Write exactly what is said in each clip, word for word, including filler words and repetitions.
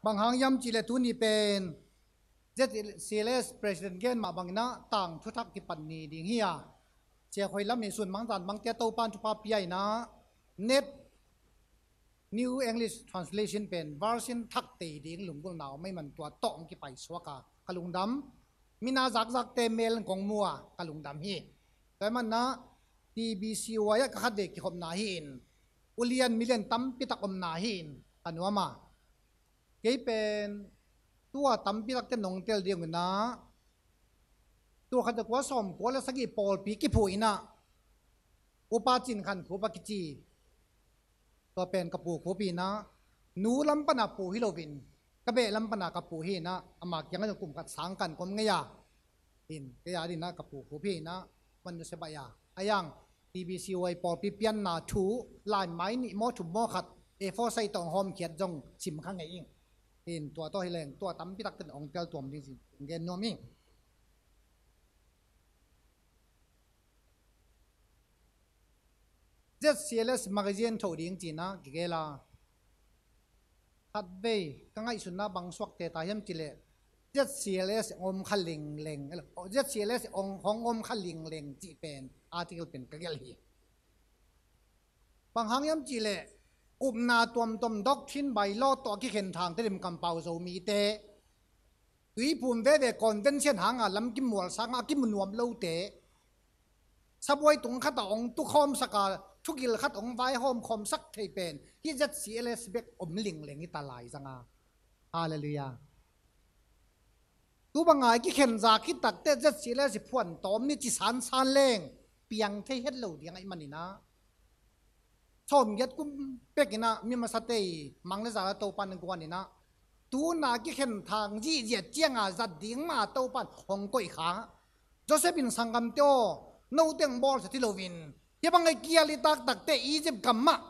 Bang hang hiam cih leh tuni pen Z C L S President gen mah bangin ah tangthu thak kipan ni ding hi a, ciakhoi lam in sun mangzan bangte Topa'n thupha pia in ah, net New English Translation pen version thak tei ding lunggulhna om ahih man tua tawh hong kipaisuak a, ka lungdam. Mina zakzakte mel kong mu a, ka lungdam hi. Tua ahih manin ah T B C Y ah ka khatvei kikhopna hi in, ulian milian tampi tak omna hi in ka nuam a. Kei pen tua tampi takte nong tel ding un ah, tul khat za kua sawmkua le sagih pawlpi kiphu in ah, Upa Cin Khan Khup a kici, tua pen ka pu Khup hi in ah, nu lam pana pu hi loin ka beh lam pana ka pu hi in ah, ama kiangah kum khat sang kan ka om ngei a. In, kei a dingin ah ka pu Khup hi in ah, man nusia baih a. A yang, T B C Y pawlpi pianna thu, laimai nih maw thum maw khat, A four size tawh hong hawmkhiat zong sim kha ngei ing. In, tua tawh hi leng, tua tampi takte hong tel tuam ding ci, hong gen nuam ing. Z C L S magazine tho ding ci in ah kigel a, khatvei ka ngaihsutna bang suakte ta hiam cih leh, Z C L S hong om kha lengleng, Z C L S hong, hong om kha lengleng cih pen article pen ka gelh hi. Bang hang hiam cih leh, upna tuamtuam doctrine by law tawh a kikhen thang Tedim kampau Zomite, tuiphum veve convention hanga lamkim mual sanga a kimu nuam lote, sabuai tung khatah hong tukhawmsak a, thugil khat hong vaihawm khawmsak thei pen hih Z C L S bek om lingleng hi ta lai zanga. Halleluiah. Tu banga i kikhen zak khit takteh Z C L S i phuan tawm ni ci sansan leng piang thei het lo ding ahih manin ah, sawmgiat kum pek in ah mi masate i mang le za la Topa'n guan in ah, tuna kikhen thang zihziat cianga zat ding mah Topa'n hong koih kha. Joseph in, sanggamte aw, note hong bawlsia hi loin, hih bang i kial i tak takteh Egypt gam mah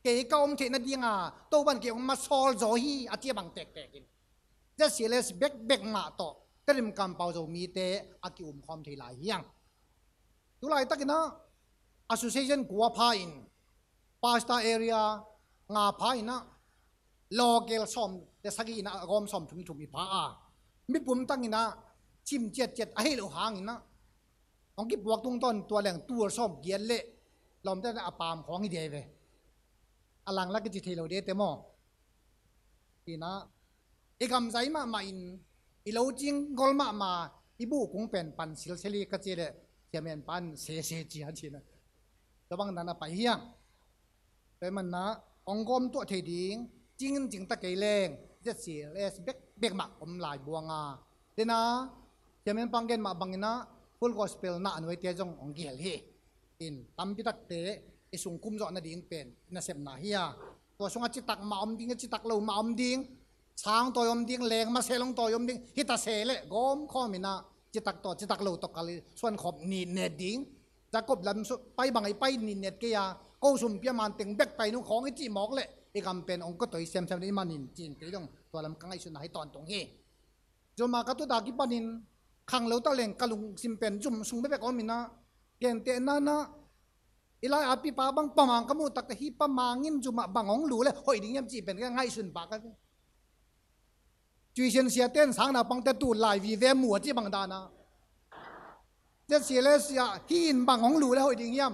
kei ka om theih nadinga Topa'n kei hong masawl zaw hi, a ci a bang tektek in, Z C L S bekbek mah tawh Tedim kampau Zomite a ki-umkhawm thei lai hi hang. Tu laitakin ah association kua pha in, pastor area nga pha in ah, local sawm le sagih in ah, a gawm sawmthum thum i pha a, mi pumtang in ah sim ciatciat ahih loh hangin ah, hong kipuak tungtawn tua leng tul sawmgiat le lawmte a paam khawng hi de ve. A langla kici thei lo de te maw? Ina, i gamzai mahmah in, i lo cing gol mahmah, i buh kung pen pan silseli ka ci leh, Sia Men pan sese cia ci na. Tua bang dan a pai hi hang. Tua ahih manin ah hong gawm tuah thei ding, cing in cing ta kei leng, Z C L S bekbek mah om lai buang a. Tua ina, Sia Men pan gen mah bangin ah, Full Gospel na a nuaite zong hong kihel hi. In, tampi takte i sung kum zawh nading pen i nasepna hi a. Tua sungah citak mah om ding, citak lo mah om ding, sang tawi om ding, leng masel hong tawi om ding, hi ta se leh gawm khawm in ah, citak tawh citak lo tawh kal i suankhawm nitnet ding. Jakob lam su-, pai bang i pai nitnet kei a, ko sumpi a man teng bek pai nung khawng i cih mawk leh, i gam pen hong kawtawi semsem ding ahih manin ci-in kei dong tua lam ka ngaihsutna hi tawntung hi. Zuma ka tuta kipanin khanglo ta leng ka lungsim pen zum sung bekbek om in ah, gentehna in ah, i lai a pipa bang pamang ka muh takteh, hih pamang in zumah bang hong lu leh hoih ding hiam cih pen ka ngaihsun pah ka. Tuition siate in sang naupangte tu lai vive mu a cih bang dan a, Z C L S ah hih in bang hong lu leh hoih ding hiam?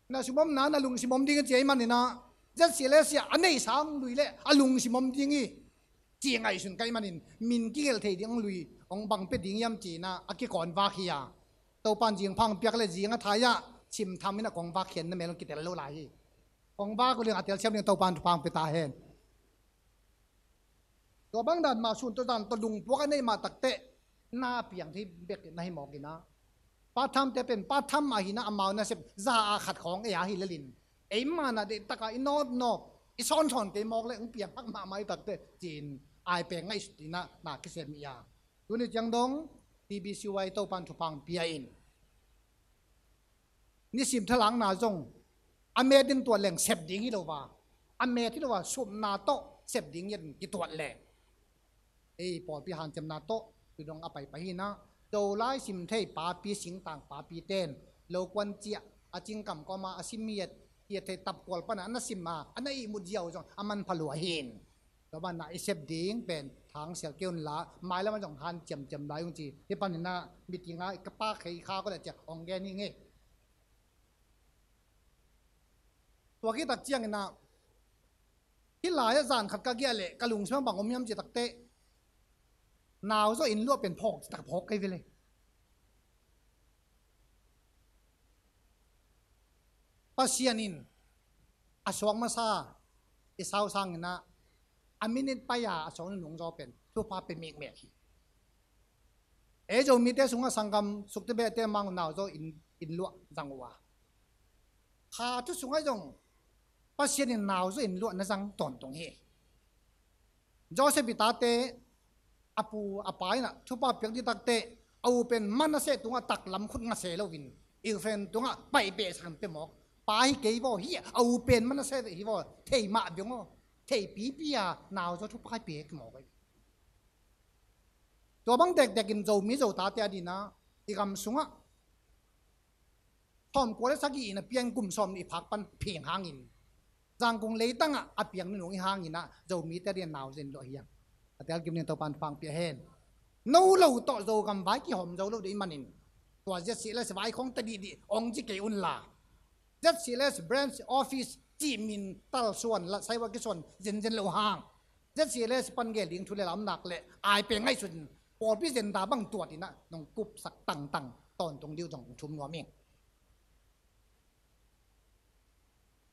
Na sum omna na lungsim om ding hi ci ahih manin ah, Z C L S ah a neihsa hong lui leh a lungsim om ding hi. Ci ngaihsun ka hih manin, min kigelh thei ding hong lui, hong bang pia ding hiam ci-in ah a kikawnvak hi a. Topa'n zingphang piak leh zing a thai ah, simtham in ah kong vakkhia in, na mel hong kitel lo lai hi. Kong vak uh leng a telsiam ding Topa'n thupha hong pia ta hen. Tua bang dan mah sun tawh dan tawh lungpuak a neih mah takteh, na piang thei bek na hi mawk in ah, part time te pen part time mah hi in ah, amau nasep za a khat khawng ei a hi lel in, ei mah na deihtak a i nawtnawp, i sawnsawn kei mawk leh hong piang hak mahmah hi takteh ci-in, ai peng ngaihsut in ah na kisem hi a. Tuni ciang dong T B C Y Topa'n thupha hong pia in, nisim thalakna zong a met in tuat leng sep ding hi lo a, a met hi lo a, supna tawh sep ding in kituat leh, ei pawlpi hanciamna tawh tu dong a paipai hi in ah, Zolai sim thei papi, singtang papi ten lo kuan ciah, a cingkam kawma a sim hiat, hiat thei tapkual pana a na sim a, a na ihmut ziau zong a manpha lua hi in. Tua banah i sep ding pen thangsial kei unla, mailam ah zong hanciamciam lai ung ci. Hih panin ah meeting ah ka pak khei kha ko le ciah hong gen hi ngei. Tua khit tak ciangin ah, hih lai-ah zan khat ka giah leh ka lungsim ah bang om hiam cih takteh, nau zaw inn luah pen phawk cih tak phawk kei ve le. Pasian in a suak masa i sau sangin ah, a minit pai-a a suak nunung zaw pen thupha pia mikmek hi. Ei Zomite sungah sanggam sukte behte mang nau zaw inn, inn luah zang uh a, kha thu sungah zong Pasian in nau zaw inn luah na zang tawntung hi. Joseph i tate, a pu a pa in ah thupha piak ding takteh, a u pen Manasseh tungah taklam khut ngase loin Efraim tungah paih behsak in pia mawk. Pa hi kei vaw hi, a u pen Manasseh hi vaw thei mah beng aw, thei pipi a nau zaw thupha piak mawk hi. Tua bang dekdek in Zomi Zotate a dinah i gam sungah sawmkua le sagih in a piang kum sawm nih phak pan phing hangin, Zangkong leitangah a piang nunung i hangin ah Zomite a dinah nau zaw inn luah hi hang. A tel kim ning Topan pangpia hen. No lo tawh Zogam vai kihawm zo lo dih manin, tua Z C L S vai khong ta dihdih ong ci kei unla, Z C L S branch office cih min talsuan la saiwa kisuan zenzen lo hang, Z C L S pan gel ding thu le lamnak le ai peng ngaihsun, pawlpi zenda bang tuat in ah nong kupsak tangtang tawntung dih uh zong thum nuam ing.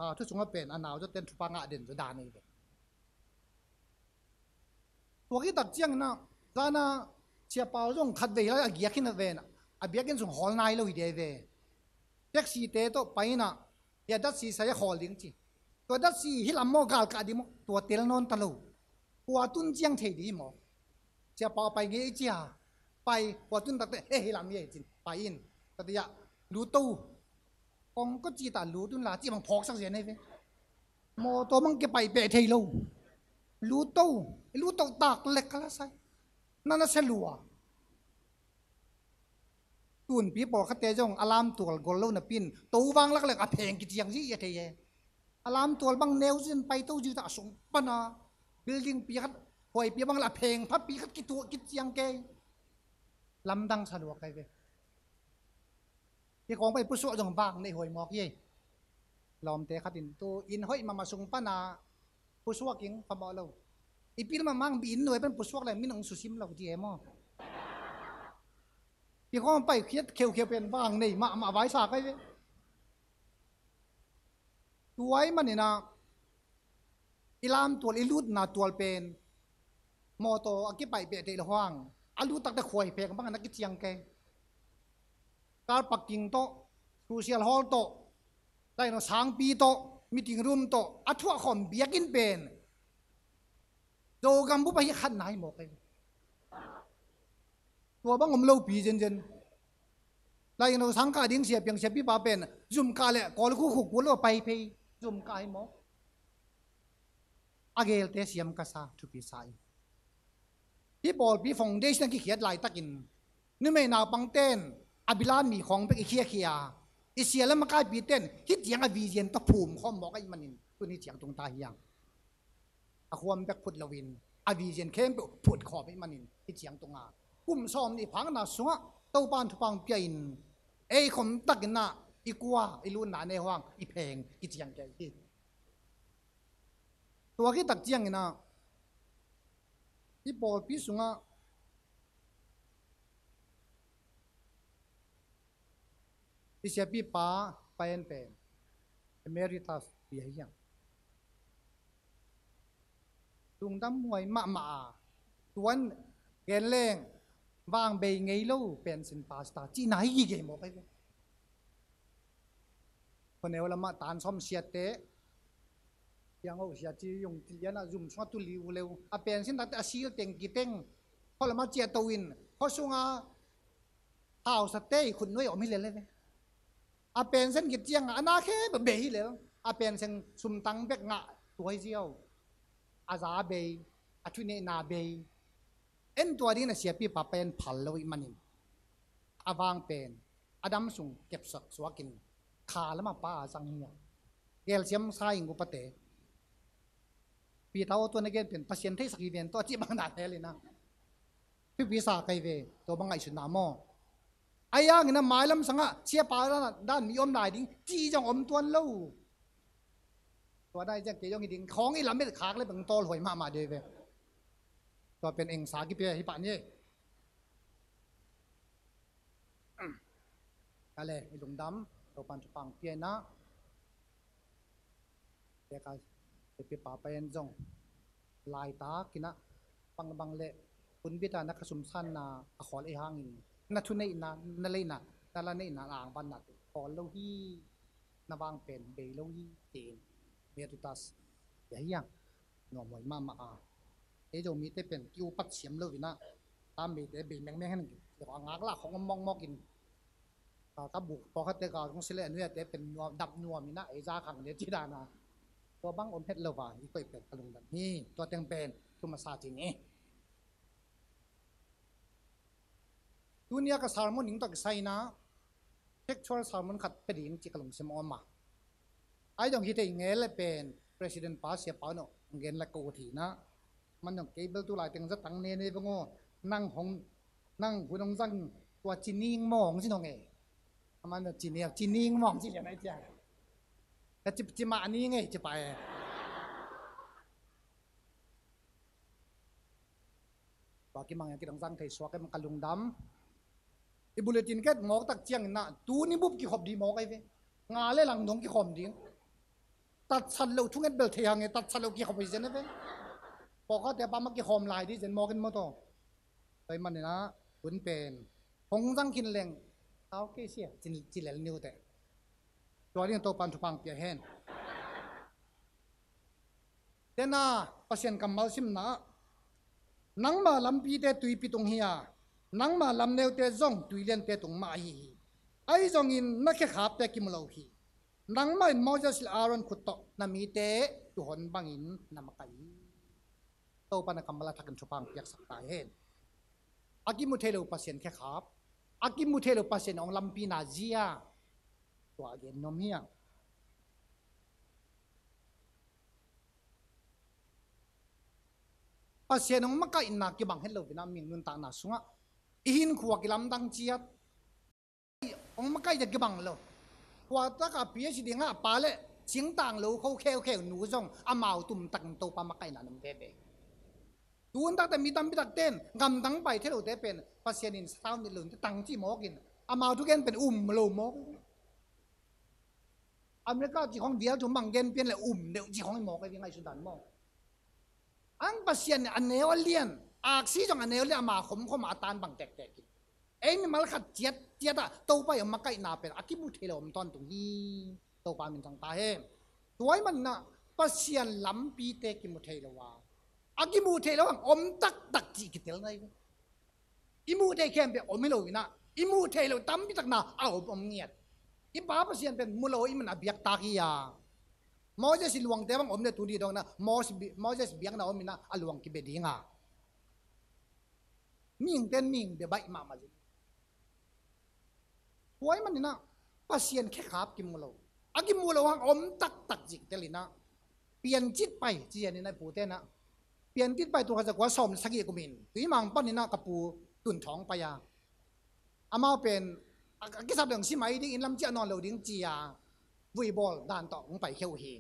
A thu sungah pen a nau zawten thupha ngah den zaw dan ei ve. Tua khit tak ciangin ah, zana Sia Pau zong khatvei lai a giak hi na ven ah, a biakinn sung hawl nai lo hi dei ve. Taxi te tawh pai in ah, hia datsi sai a khawl ding ci. Tua datsi hi lam maw, galkah ding maw, tua tel nawn ta lo. Kua tun ciang thei ding hi maw? Sia Pau pai ngei cia. Pai, kua tun takte, eh, hi lam hi ei cin pai in. Tua tia lut to. Kong ko ci ta lut un la ci bang phawksak zia nei ve. Mawtaw bang kipaih peh thei lo. Lut to. Lut to tak lek ka la sai. Na na sia lua. Tunpi pawlkhatte zong a lamtual gol lo napi in to vang laklek a pheng kiciang zihzia thei e. A lamtual bang neu zin pai to zia ta a sung pana building pi khat huaipi bang la a pheng phapi khat kituah kiciang kei. Lamdang sa lua kai ve. Hi kong pai pusuak zong vang nei huai mawk hi. Lawmte khat in tu inn hoih mama sung pana pusuak ing phamawh lo. I pil mamang bi inn nuai pan pusuak le min ong susim lo ti e maw? I kong pai khiat kheukheu pen vang nei mahmah vaisa kai ve. Tuai manin ah i lamtual, i lutna tual pen mawtaw a kipaih peh theih lo hang, a lut takte khuai phek bang a na kiciang kei. Car parking tawh, social hall tawh, laino sangpi tawh, meeting room tawh a thuah khawm biakinn pen Zogam bup ahi khat nai mawk ei. Tua bang om lopi zenzen. Laino sangkah ding siapiang siapipa pen zumkah le kawl khukhu kul lo a pai phei. Zumkah hi mawk. A gelte siam ka sa, thupi sa in. Hih pawlpi foundation a kikhiat laitakin numei naupangten a bilan mi khawng bek i khiakhia, i sia le makaipiten hih ciang a vision tawh phum khawm mawk ahih manin tun hih ciang tung ta hiang. A khuam bek phut loin a vision khempeuh phut khawm ahih manin hih ciang tunga kum sawm nih phakna sungah Topan thupha pia in ei khom takin ah i kua i lutna nei huang i pheng kiciang kei hi. Tua khit tak ciangin ah i pawlpi sungah i siapipa paen pen emeritus pi ahi hiang. Lungdam huai mahmah a, tuan gen leng vang bei ngei lo pension pastor cihna hi gige mawk ahi ve. Khoneu lamah tan sawm siatte, piang ho sia ci yung tilian ah zum sungah tu liu leu a pension takte a sil teng kiteng, khualamah ciah to in khua sunga hausa tei khut nuai om hi lele ve. A pension kiciang a na khe bebe hi lel. A pension sumtang bek ngah tuai ziau. A za bei, a thuneihna bei. En tua dingin a siapipa pen phal lo ih manin a vang pen a dam sung kepsak suakin kha lama pa a zang hi a. Gelsiam sa ing upate. Peter aw, tua na gen pen Pasian theisak hi ven tua cih bang dan hel in a. Thupi sa kei ve, tua bang ngaihsutna maw. Ahi hangin a mailam sangah siapa dan, dan mi om lai ding cih zong om tuan lo. Tua dan i ciang kei zong hi ding khawng i lamet khak le bang tawlhuai mahmah dei ve. Tua pen engsa kipia hi pah ni. Ka le i lungdam, Topan thupha pia in a. Te ka te pia pa pa en zong laitak in a, bangbang le hun bita na ka sumsanna a khawl ei hangin na thuneihna, na leina, na la neihna, na angvanna te khawl lo hi. Na vang pen bei lo hi, tiin. Mia tutas ya hi ang. Nuamhuai mahmah a. Ei Zomite pen ki upat siam lo in a, tam beite bei mengmeng hen. A ngak lak khong om mawkmawk in. Ka, ka buk pawlkhatte ka kong si le a nuiate pen nuam, dap nuam in a, ei za khang le ci dan a. Tua bang om het lo va, i koih pen ka lungdam hi. Tua teng pen thu masa ci ni. Tuni a ka sermon ning tawh kisai in a, textual sermon khat pia ding ci ka lungsim a om a. Ahi zong hi thei ngel le pen President pa Sia Pau no gen la ko ut hi in a. Man zong kei bel tu lai teng zatang ne ne bang aw. Nang hong, nang hun hong zang tua ci ning mawng ci nong e. A man zong ci ning, ci ning mawng ci lian ai cia. Ka ci, ci mah ning e ci pa e. Tua kimang in kidong zang thei suak em ka lungdam. I bulletin ket mawk tak ciangin a tuni bup kikhop dih mawk ai ve. Nga le lang dong kikhawm ding. Tatsat lo thunget bel thei hang e, tatsat lo kikhop hi zen ai ve. Pawlkhatte pa ma kikhawm lai dih zen mawk in maw taw. Tua i man in a hun pen hong zang khin leng. Tau kei sia, cin, ci lel niu te. Tua ding Topan thupha pia hen. Tena Pasian kammal simna ah, nangma lampite tuipi tung hi a, nangma lamneute zong tuiliante tung mah ahi hi. Ahi zongin na khekhapte kimu lo hi. Nangmah in Moses le Aaron khut tawh na mite tuuhon bangin na makaih hi. Topa na kammal a thakin thupha piaksak ta hen. A kimu thei lo Pasian khekhap, a kimu thei lo Pasian hong lampina zia, tua a gen nuam hi ang. Pasian hong makaihna kibang het lo in a, mihing nuntakna sungah i hinkhua kilamdang ciat. Hong makaih zia kibang lo. Khuatak a P H D ngah pa le singtang lo kho kheukheu nu zong amau tumtakin Topa makaihna nung veve. Tun takte mi tampi takte in gamdang pai thei lote pen Pasian in sathau nit lo in tang ci mawkin amau thugen pen um lo mawk. America ci khong vial thum bang gen pian le um deuh ci khong i mawk a vi ngaihsun dan maw? Ang Pasian a neu a lian, aksi zong a neu lian, ama khomkhom a tan bang tektek hi. Ei mimal khat ciat ciat ah Topa i hong makaihna pen a kimu thei lo om tawntung hi. Topa min thang ta hen. Tua ahih manin ah Pasian lampite kimu thei lo a, a kimu thei lo ang om taktak cih kitel nai ve. I muh theih khempeuh om hi lo in ah, i muh theih loh tampi tak na a om om ngiat. I Pa Pasian pen mu lo i man a biak tak hi a. Moses i luangte bang om le tuni dong na Moses bi-, Moses biakna om in ah a luang kibia ding a. Mihingte in mihing bia baih mahmah zin. Tua ahih manin ah Pasian khekhap kimu lo. A kimu lo hang om taktak ziktel in ah Piancit Pai ci-in ah i pute in ah, Piancit Pai tul khat za kua sawm le sagih kum in Tuimang panin ah ka pu tun thawng pai a, amau pen a, a kisap dong si mai ding in lam ciah nawn lo ding ci a, vuibawl dan tawh hong pai khia uh hi.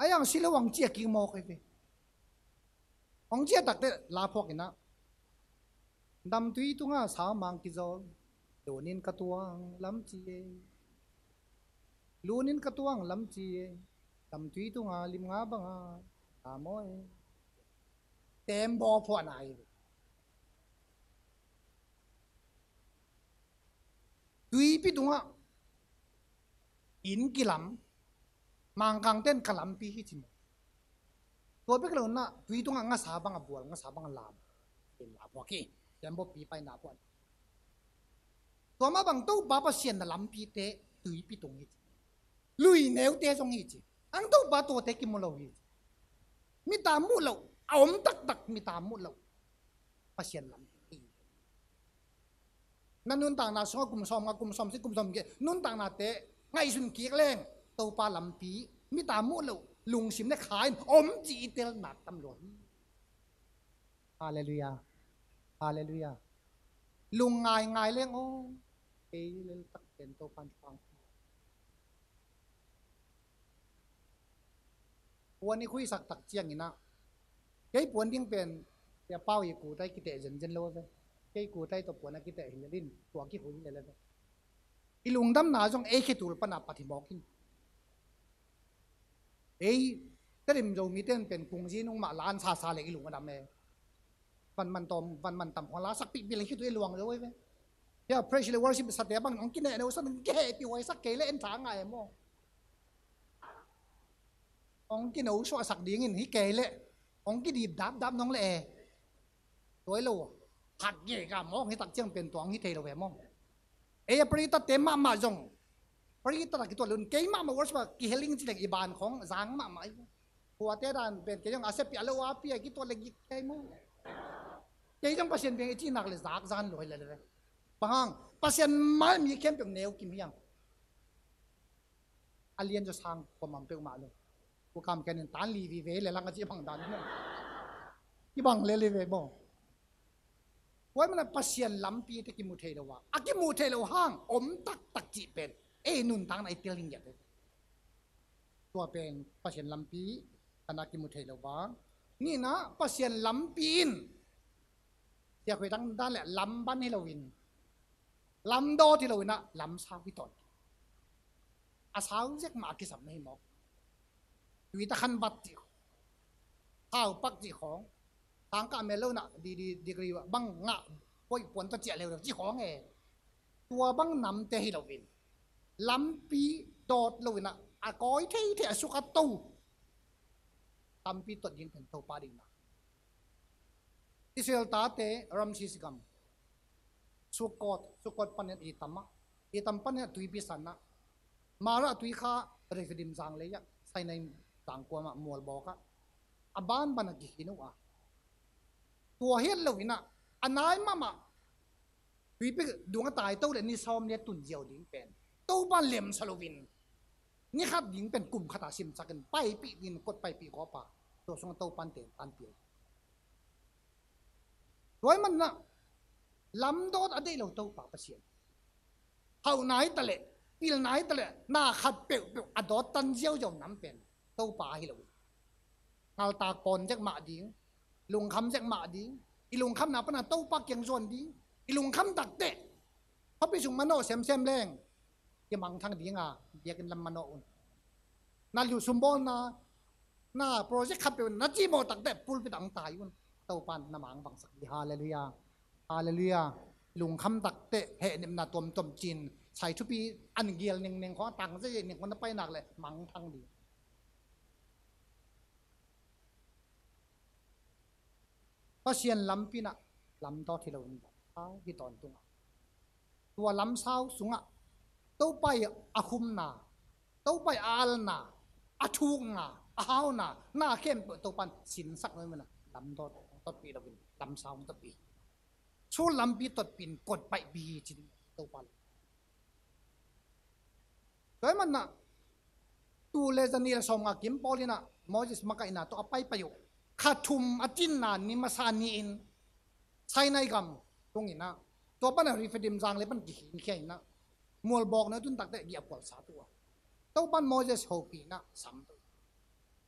A yang si lo hang ci a kik mawk hi ve. Hong ciah takte la phuak in ah, damtui tungah saumang kizawl, lunin ka tuang lam ci e. Lunin ka tuang lam ci e. Damtui tungah lim nga bangah a maw e. Tembaw phuahna hi. Tuipi tungah inn kilam, mangkangte in ka lampi hi ci maw. Tua bek lo in ah tui tungah ngasa bang a bual, ngasa bang a lam. Inn la phuak hi. Tembaw pi paina phuak. Tua mah bang Topa Pasian na lampite tuipi tung hi ci. Lui neute zong hi ci. Ang Topa tuate kimu lo hi ci. Mita muh loh, a om taktak mita muh loh Pasian lampi hi. Na nuntakna sungah kum sawm nga, kum sawm si, kum sawm ke nuntaknate ngaihsun kik leng Topa lampi mita muh loh Lungsim le kha in om cih i tel nak tam lua hi. Halleluiah. Halleluiah. Lung ngaingai leng aw, kei lel tak pen Topan thupha. Puan i khuisak tak ciangin ah, kei puan ding pen, tia pau i kutai kiteh zenzen lo ve. Kei kutai tawh puan a kiteh hi lel in, tua kikhui hi lel ve. I lungdamna zong ei khetul pana pat hi mawk in. Ei, Tedim Zomite in pen kungzi nung mah la an sasa le i lung a dam e. Van man tawm, van man tam khong la sak pihpih le khit uh i luang zo ei ve. Hia, praise le worship sate bang hong kineh no sak, hong kihehpih huai sak kei le en tha ngai e maw. Hong kino suah sak dingin hi kei le hong kidip dapdap nong le e. Tua hi lo, hak gei ka mawng hi tak ciang pen tuang hi thei lo ve maw. Ei a paritate mahmah zong, paritate a kituat lun kei mahmah worship a kiheling ci leng i ban khong zang mahmah hi. Kuate dan pen kei zong a sepih a lo a pi a kituat le gik kei maw. Kei zong Pasian biang i cinak le zak zan lo hi le le ve. Bang hang, Pasian mai mi khempeuh neu kim hiang. A lian zaw sang kua mam peuhmah lo. Kua kam kian in tan li vive le lang a ci bang dan in. I bang le li ve maw. Tua ahih manin Pasian lampi te kimu thei lo a, a kimu thei lo hang om taktak cih pen ei nuntakna i tel ding ngiat e. Tua pen Pasian lampi khatna kimu thei lo a. Nihna, Pasian lampi in sia khuai dang dan le lamban hi loin, lamdawt hi loin ah lamsau hi tawn. A sau zek mah a kisam na hi mawk. Tui ta khan vat cih, thau pak cih khawng, tangkah mel lo in ah di di degree bang ngah, poi puan ta ciah leuleu cih khawng e. Tua bang namte hi loin, lampi dawt loin ah a kawi theithei a suk a to tampi tot ding pen Topa ding na. Israel tate Ramses gam, Sukkot, Sukkot panin Etam ah, Etam panin tuipi san ah, Marah tuikha, Rephidim zanglei ah, Sinai zangkuam ah mualbawk ah, a banban a kikhin uh a. Tua hi loin ah a nai mahmah tuipi dung a tai to le ni sawm le tun ziau ding pen Topa lemsa loin, ni khat ding pen kum khat a simsak in paipih ding kot paipih gawp a, tua sungah Topa in te tanpia. Tua ahih manin ah lamdawt a deih lo Topa Pasian, hauhna hi ta leh, pilna hi ta leh, na khat peuhpeuh a dawt tan ziauziau nam pen Topa ahi lo. Ngaltak pawn zek mah ding, lungkham zek mah ding, i lungkhamna pana Topa kiang zuan ding, i lungkham takteh khuapi sung manawh semsem leng kimangthang ding a, biakinn lam manawh un. Na lu sumbawlna, na project khat peuh na cimawh takteh pulpit ah hong tai un. Topa in na mang bangsak ding. Halleluiah. Halleluiah. Lungkham takteh hehnepna tuamtuam cin, sai thupi an gial nengneng khawng a tang zai neng khawng na pai nak leh mangthang ding. Pasian lampi in ah lamdawt hi loin lamsau hi tawntung a. Tua lamsau sungah Topa i a khumna, Topa i a alna, a thukna, a hauna, na khempeuh Topa in sinsak lo ahih manin ah lamdawt totpih loin lamsau totpih. Sullampi totpih in kot paipih hi ci ding Topa lo. Tua ahih manin ah tul le zanih le sawmnga kim pawl in ah Moses makaihna tawh a paipai uh kha thum a cinna ni masa ni-in Sinai gam tung in ah, tua pan ah Rephidim zanglei pan kikhinkhia in ah, mualbawk na tun takteh giahphual sa tu a. Topa in Moses hopih in ah sam tu.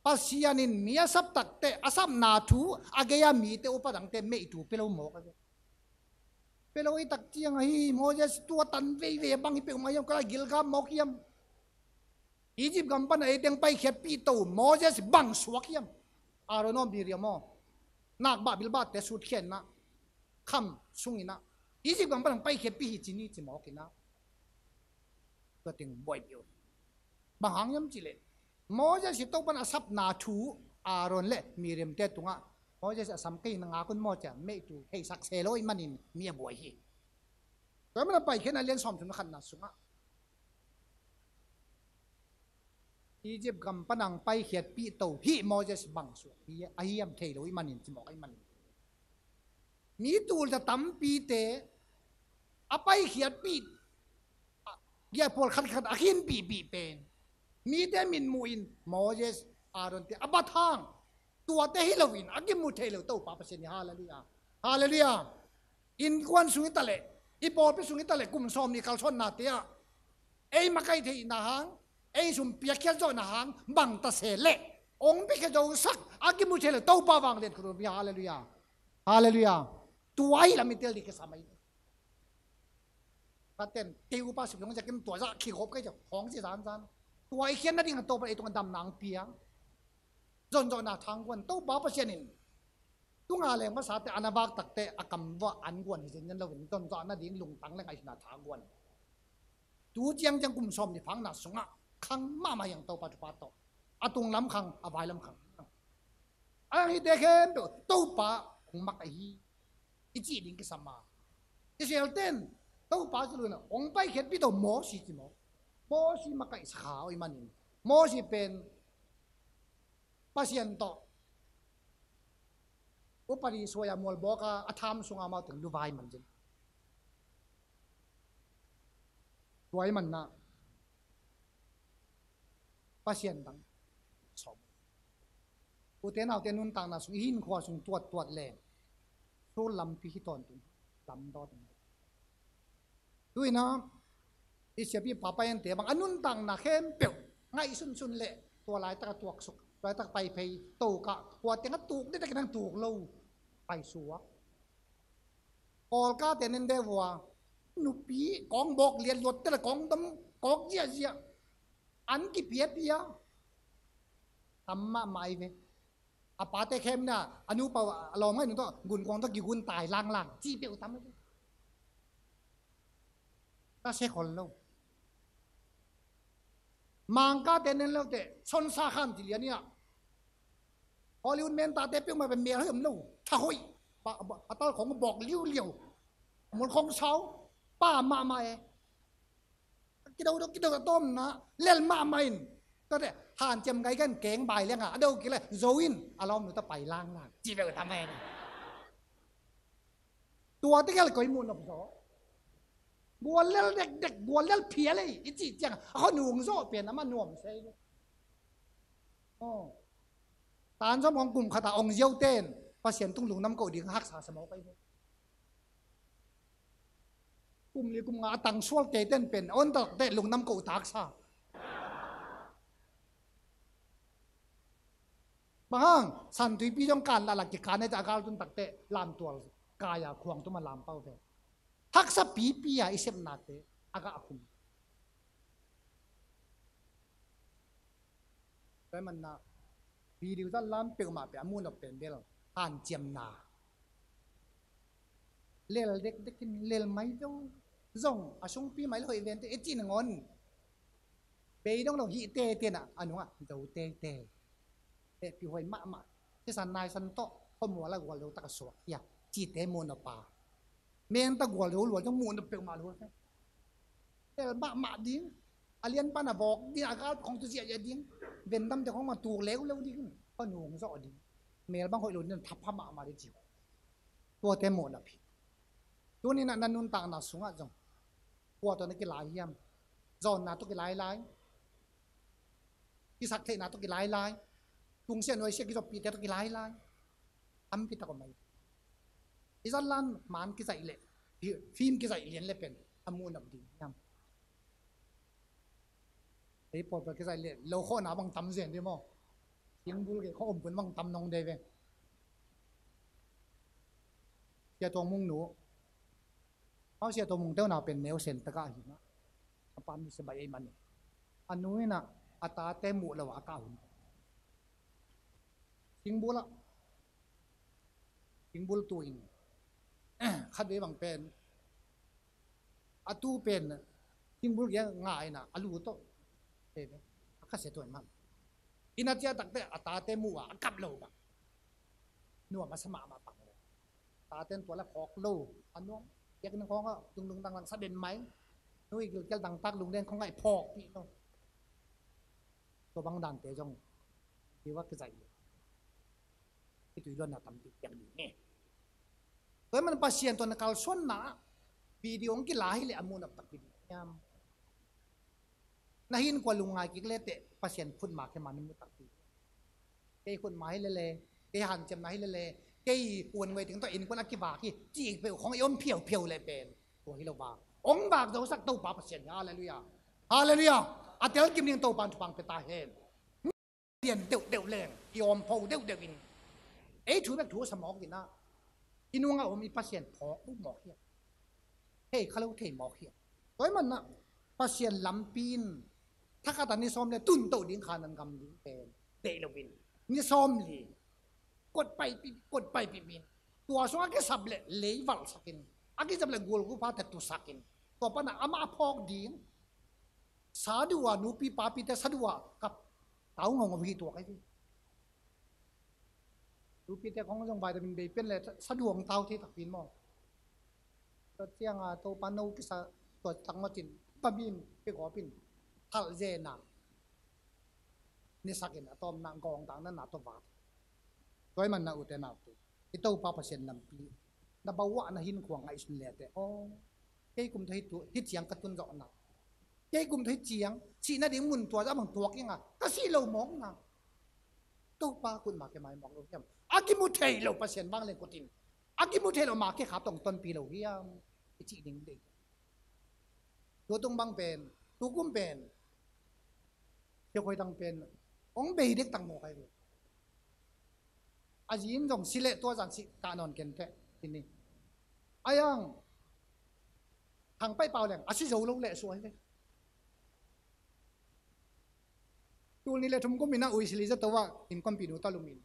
Pasian in mi a sap takteh a sapna thu a gei a mite upa dangte meitu pia lo mawk a ve. Pia lo i tak ciang ahi Moses tua tan veivei a bang hi peuhmah hiam, ka la gilgam mawk hiam? Egypt gam pan a ei teng paikhiatpih to Moses bang suak hiam? Aaron aw, Miriam aw, nakbah bilbahte sutkhia in ah, kham sung in ah, Egypt gam pan a paikhiatpih hi ci ni ci mawk in ah, tua teng buaipih uh. Bang hang hiam cih leh Moses hi Topa in a sapna thu Aaron le Miriamte tungah Moses a sam kei na ngak un maw ci a meitu theisak se lo ahih manin mi a buai hi. Tua ahih manin a Paikhiatna lian sawmthum le khatna sungah Egypt gam pan a hong paikhiatpih to hih Moses bang suak hi a hiam thei lo ahih manin ci mawk ahih manin mi tul za tampite a paikhiatpih, a, giahphual khatkhat a khinpihpih pen mite mitmuh in Moses Aaron te a bat hang, tuate hi loin a kimu thei lo Topa Pasian hi. Halleluiah. Halleluiah. Innkuan sung hi ta leh, i pawlpi sung hi ta leh, kum sawm nih kalsuannate ah ei makaih theihna hang, ei sum piakkhiat zawhna hang bang ta se leh, hong piakkhiat zawhsak a kimu thei lo Topa vanglian khurum hi. Halleluiah. Halleluiah. Tua hi lam i tel ding kisam ahi. Ka ten kei upa suk hong ziakin tua zah khigawp kei zah hong zi zanzan. Tua i khian nading a Topa ei tungah damna hong pia. Zonzawhna thangguan Topa Pasian in tunga leng vasate an a vak takte a kam vua an guan hi zenzen loin zonzawh nading lungtang le ngaihsutna thangguan. Tu ciangciang kum sawm nih phakna sungah khang mahmah hiang Topa thupha tawh. A tunglam khang, a vailam khang. A hite khempeuh Topa hong mak ahi. I cih ding kisam a. Israel ten Topa ci lo in a hong paikhiatpih to Mosi ci maw. Mosi makaihsa kha uh ahih manin Mosi pen Pasian tawh upadi suai a mualbawk a, a tham sungah amau teng luvai man zin. Tua ahih manin a Pasian dang sawm. Ute naute nuntakna sung i hinkhua sung tuattuat le sullampi hi tawntung lamdawt. Tu in a i siapi papa ente bang a nuntakna khempeuh ngaihsunsun le tua laitak a tuaksuk, tua laitak paiphei tokah, tua teng a tuk detakin hong tuk lo paisuak. Kawlkate nen de vua nupi kawng bawk liat luat te le kawng dam kawk ziahziah an kipiapia tam mahmah i ve. A pate khem na a nupa a lawm ngai nung tawh gunkuang tawh kigun tai langlang cih peuh tam ahi. Ka se khol lo. Mangkate nen lote sonsa khan ti lian ia Hollywood mentate peuhmah pen mel hoih om lo. Tha hoih. A tal khong bawk liuliau. Mul khong sau pa mahmah e. Kido do kido a tawmna lel mahmah in. Tate hanciam gai kan keng bai lenga a do kile zo in a lawmnu ta pai langlang ci veu ta mai. Tua tegel koi muh nop zaw. Gual lel dekdek gual lel phial ei i cih ciang a khaw nung zawh pen amah nuam sei. Tan zawm hong kum khata ong ziau ten Pasian tung lungnam koh ding haksa sa mawk ahi. Kum li kum nga a tang sual kei ten pen on takte lungnam koh taksa. Bang hang san tuipi zong kan lala kikan e ta a galtun takte lamtual kaya khuang tuma lampau ve. Haksa pipi a i sepnate a gah khum. Tua manna video zan lam peuhmah peuh a muhnop pen bel hanciamna. Lel dekdek in lel mai zo zong a sungpi mai le hoih vente e cin ngon. Bei dong lo hih tete na a nungah zo tete. Hehpih huai mahmah. Sisan naisan tawh khuamual a gual lo taka suak hia cite muhnop a. Menta gual lo lual zong muhnop peuhmah lo. Tel mahmah ding. A lianpan a vawk ding a gal khong tu ziahziah ding. Vendamte khong ma tuk leuleu ding. Khuanung zawh ding. Mel bang hoih lo ding thapha mahmah ding ci. Tuate muhnop hi. Tuninah na nuntakna sungah zong kua tawh na kilai hiam? Zawnna tawh kilailai. Kisaktheihna tawh kilailai. Tungsiah nuaisiah kizoppihte tawh kilailai. Tampi tak om ahi. I zan lan man kizaih leh fim kizaih lian le pen a muhnop ding hiam? Ei pawlpawh kizaih leh lo khawhna bang tam zen dih maw? Singbul kei khawh om pun bang tam nong dei ve. Sia tuang mung nu Mausia tawh mungteuna pen neu sen takah hi mah. A pam ni se bai ei mani. A nu inah a tate muh lo a kah hun. Singbul ah singbul tu in khat vei bang pen a tu pen singbul kia nga inah a lu tawh a khasia tuai mah. Ina cia takte a tate muh a a kap lo bang. Nuam a sa mahmah pang lo. Taten tua la khawk lo a nuam. Biakinn khawng ah tunglung dangdang sa den mai. Nui gilkial dangtak lungden khawng ah i phawkpih lo. Tua bang dante zong kiwa kizaih lo. Kitui luanna tampi piak ding hi. Tua man Pasian tua na kalsuanna video hong kila hi le a muhnop takpi ding hiam? Na hin kua lungngai kik leteh Pasian khut ma khe ma na mu takpi. Kei khutma hi lele, kei hanciamna hi lele, kei uan ngoi teng tawh innkuan a kivak hi, cih peuh khong i om phiaupiau le pen tua hi lo va. Hong vak zosak Topa Pasian hi. Halleluiah. Halleluiah. A telkim ding Topa in thupha pia ta hen. Lian deuhdeuh leng i om pho deuhdeuh in, ei thu bek thu a sa mawk in ah, i nungah om i Pasian phawk uh mawk hiam? Hei kha lo thei mawk hiam? Tua ahih manin ah Pasian lampi in thakhat a ni sawm le tun toh ding Khanaan gam ding pen deih loin ni sawm li kotpaipih, kotpaipih in, tua sungah a kisap le lei valhsakin, a kisap le gulgupa te tusakin, tua panah amah a phawk ding saduh a nupi papite saduh a kap tau ngaungau hi tuak ahi ve. Nupite khong zong vitamin bei pen le saduh hong tau thei takpi in maw. Tua ciangin Topa no kisa tua tak macin pamin kigawp in thalh zena nisakin a tawpna gawngtang na na tua vat. Tua ahih manin ah ute naute, i Topa Pasian lampi na bawah na hinkhua ngaihsun le teh, aw, kei kum tawh hih tu hih ciang ka tun zawhna, kei kum tawh hih ciang sihna ding mun tua zah bang tuak ing a, ka sih lo mawkna, Topa khutma kimaimawk lo hiam? A kimu thei lo Pasian vanglian kut in, a kimu thei lo ma kikhap tawh hong tonpih lo hiam? I cih ding deih. Tua tung bang pen, tu kum pen, sia khoi tang pen hong bei dek tang mawk ahi ve. A zi in zong si leh tua zan si kah nawn kei inteh, ci ni. Ai ang, Thang Paih Pau leng a si zo lo leh suak ahi ve. Tul nih le thum kum in ah Uisili zato ah innkuanpihnu tawh lum in,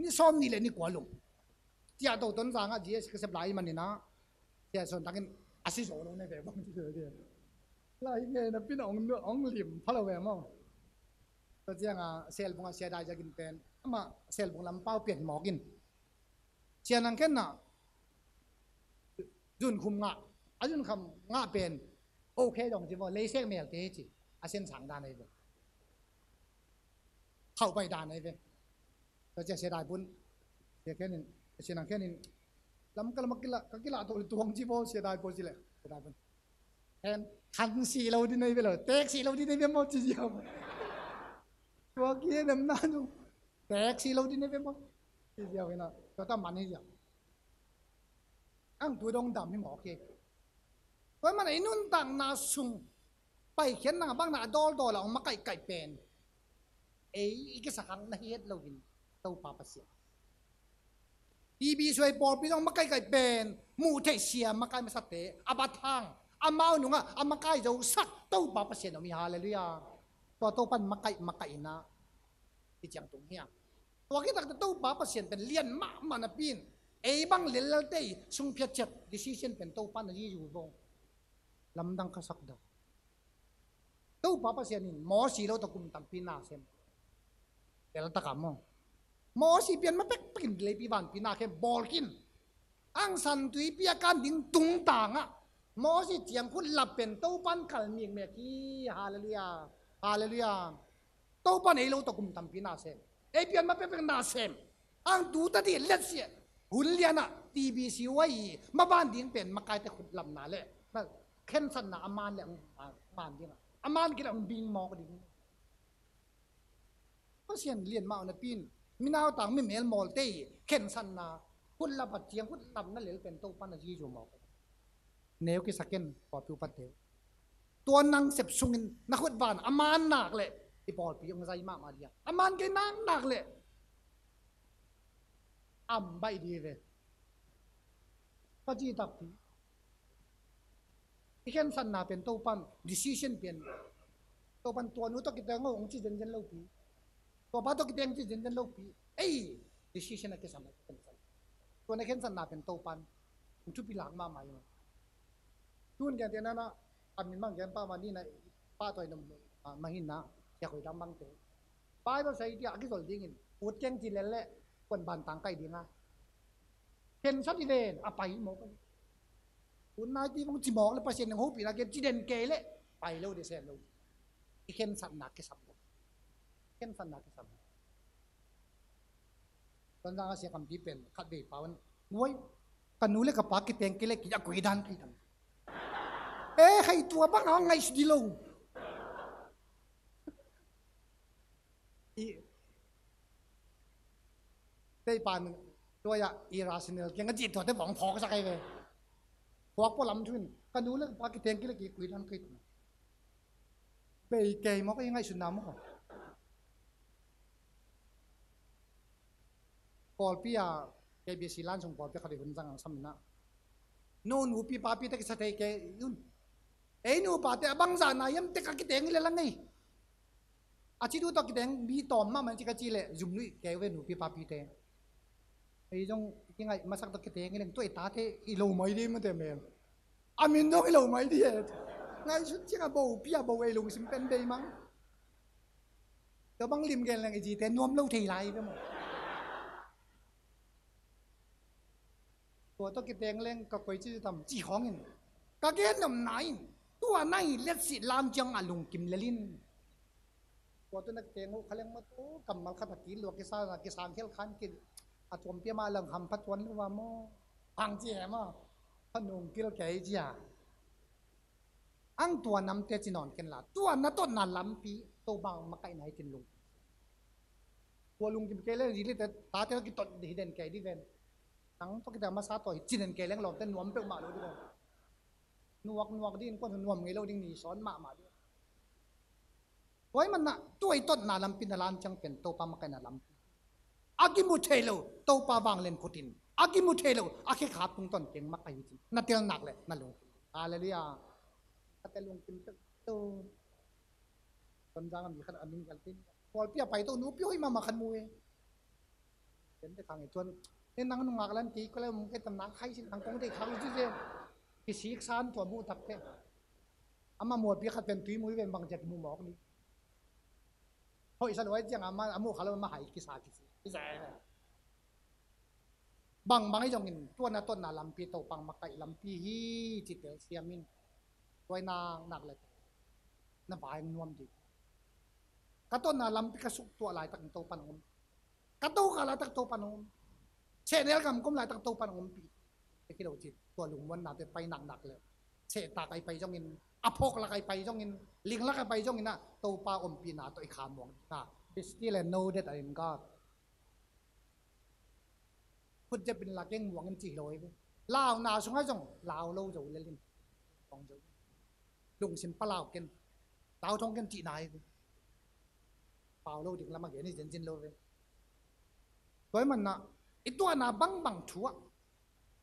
ni sawm nih le ni kua lum. Ciahto Tonzang ah G S ka sep lai ahih manin ah, Sia Suan Thang in a si zo lo na ve bang ci ve. Lai nge napi in ah hong, hong lim pha lo ve maw. Tua ciangin Selbung ah Sia Dai Za Gin pen, amah Selbung lam pau pian mawk in, Sia Nang Khen na zunkhum ngah, a zunkhum ngah pen, okay dong ci maw, leisek melte ci, a sen sang dan ahi ve. Khauh pai dan ahi ve. Tua ciang Sia Dai Pun, Sia Khen in, Sia Nang Khen in, lam ka lam ka kila, ka kila to le tuang ci maw, Sia Dai Pun ci le, Sia Dai Pun. Hen, khan si lo ding ahi ve lo, tek si lo ding ahi ve maw ci ziau. Tua ki nem na nu. Tek si lo ding ahi ve maw ci ziau hi na, tua ta man hi ziau. Ang tu dong dam hi mawk hi. Tua ahih manin i nuntakna sung paikhiatna bang na a dawldawl a hong makaihkaih pen, ei i kisakhang na hi het loin Topa Pasian. T B suai pawlpi zong makaihkaih pen, muh theih sia makai masate a bat hang, amau nungah a makai zosak Topa Pasian om hi. Halleluiah. Tua Topa in makaih makaih in ah, hi ciang tung hiam? Tua khit takte Topa Pasian pen lian mahmah napi in, ei bang lellel te i sung phiat ciat decision pen Topa na zizu vo. Lamdang ka sak dah. Topa Pasian in Mosi lo tawh kum tampi na sem. Tel taka maw. Mosi pian ma pekpek in leipi vanpi na khem bawl khin. Ang San Tuipi a kan ding tungtangah Mosi ciang khut lap pen Topa in kal mikmek hi. Halleluiah. Halleluiah. Topa in ei lo tawh kum tampi na sem. Ei pian ma pekpek na sem. Ang tu ta dih letsia. Hun lianah T B C Y i maban ding pen makaite khut lapna le khensatna a man le a man dingah a man kila hong bing mawk ding. Pasian lian mah napi in, minautang mimel mawlte i khensatna, khut lap a ciang khut lapna lel pen Topa na zizu mawk. Neu kisa ken pawlpi upate. Tua nang sep sungin na khut van a man nak leh i pawlpi hong zai mahmah dia. A man kei nak nak leh am baih di ve. Ka ci takpi. I khensatna pen Topa in, decision pen Topa in, tua nu tawh kiteng aw hong ci zenzen lopi. Tua pa tawh kiteng ci zenzen lopi. Ei, decision a kisam a khensat. Tua na khensatna pen Topa in hong thupi lak mahmah hi. Tun gentehna na, a min bang gen pah mah ni na, pahtawi na, ah, mah hi na, sia khoi dang bangte. Bible study a kizol dingin ut keng ci lel leh kuan bantang kai dinga. Khensat hi ven a pai mawk. Ut nai ti kong ci mawk le Pasian nang hopihna ken ci den kei leh pai lo de sem lo. I khensatna kisam lo. Khensatna kisam lo. Tonzang a sia kampi pen khat vei pau in, "Uai, ka nu le ka pa kiteng kei leh ki a koi dan kei dan." Eh, khai tua bang a ngaih si di lo. I, Tei pan tua ya irrational kiang a cih tuate bang phawk sak ai ve. Phawk pua lam thu in ka nu le pa kiteng kile kikui dan kei. Bei kei mawk ei ngaihsutna mawk. Pawlpi a K B C lan sung pawlpi khat i hun zang ang sam ina. No nupi papi te kisa thei kei un. Ei nupa te a bangzah na hiam te ka kiteng i le lang ei. A ci tu tawh kiteng mi tawm mahmah ci ka ci leh zumnuih kei ve nupi papi te. Ei zong kingaih masak tawh kiteng i leng tuai tate i lo mai di mate mel. A min dong i lo mai di e. Ngaihsut ciang a bo pi a bo ei lungsim pen bei mang. Tua bang lim gen leng i zite nuam lo thei lai ve maw. Tua tawh kiteng leng ka koi ci tam ci khawngin ka gen nopna in tua na hi let sih lam ciang a lungkim lel in. Tua tawh na kiteng uh kha leng maw tu kammal khat a kilua kisa na kisang khel khan ki a tuam pia mah lang ham pha tuan lua maw. Hang ci he maw. Kha nung kil kei cia. Ang tua namte ci nawn ken la tua na totna lampi Topa makaihna hi cin lungkim. Tua lungkim kei leng zili te tate kitot hi den kei di ven. Nang tawh kita masa tawh hi cin den kei leng lawmte nuam peuhmah lo di ven. Nuak nuak di in kuan nuam ngei lo ding ni sawn mahmah di. Tua i manna tua i totna lampi na lam ciang pen Topa makaihna lampi. A kimu thei lo Topa vang len khutin a kimu thei lo a khe khap tungtawn keng makaih hi cin na tel nak le na lungkim. Halleluiah. A tel lungkim peuh. Tonzang a mi khat a min gal tin pawlpi a pai to nupi hoih mahmah khat mu e. Ken te khang e tuan. Nen nang nungak lan kei ko le mung kei tam nak hai sin ang kong te khang lu ci se. Kisik san tua mu tak te. Ama mualpi khat pen tui mu hi ven bang ciat mu mawk ni. Hoih sa luai ciang ama a mu kha lo ama hai kisa kisi. Kisa e. Bangbang hi zongin tua na totna lampi Topa makaih lampi hi ci telsiam in. Tua i nak nak le na vai nuam ding. Ka totna lampi ka suk tuah laitak in Topa na om. Ka to ka laitak Topa na om. Sehnel kam kom laitak Topa na ompi. Te kilo ci tua lungmuanna te pai nak nak le. Sehta kai pai zongin a phawk la kai pai zongin ling la kai pai zongin a Topa ompina tawh i kha muang ding a. Be still and know that I am God. Khut zepin la keng muang in cih lo hi ve. Launa sungah zong lau lo zo lel in. Kong zo. Lungsim palau ken. Lau thong ken cihna hi ve. Pau lo ding lamah gen hi zenzen lo ve. Tua hi manna i tuahna bangbang thu ah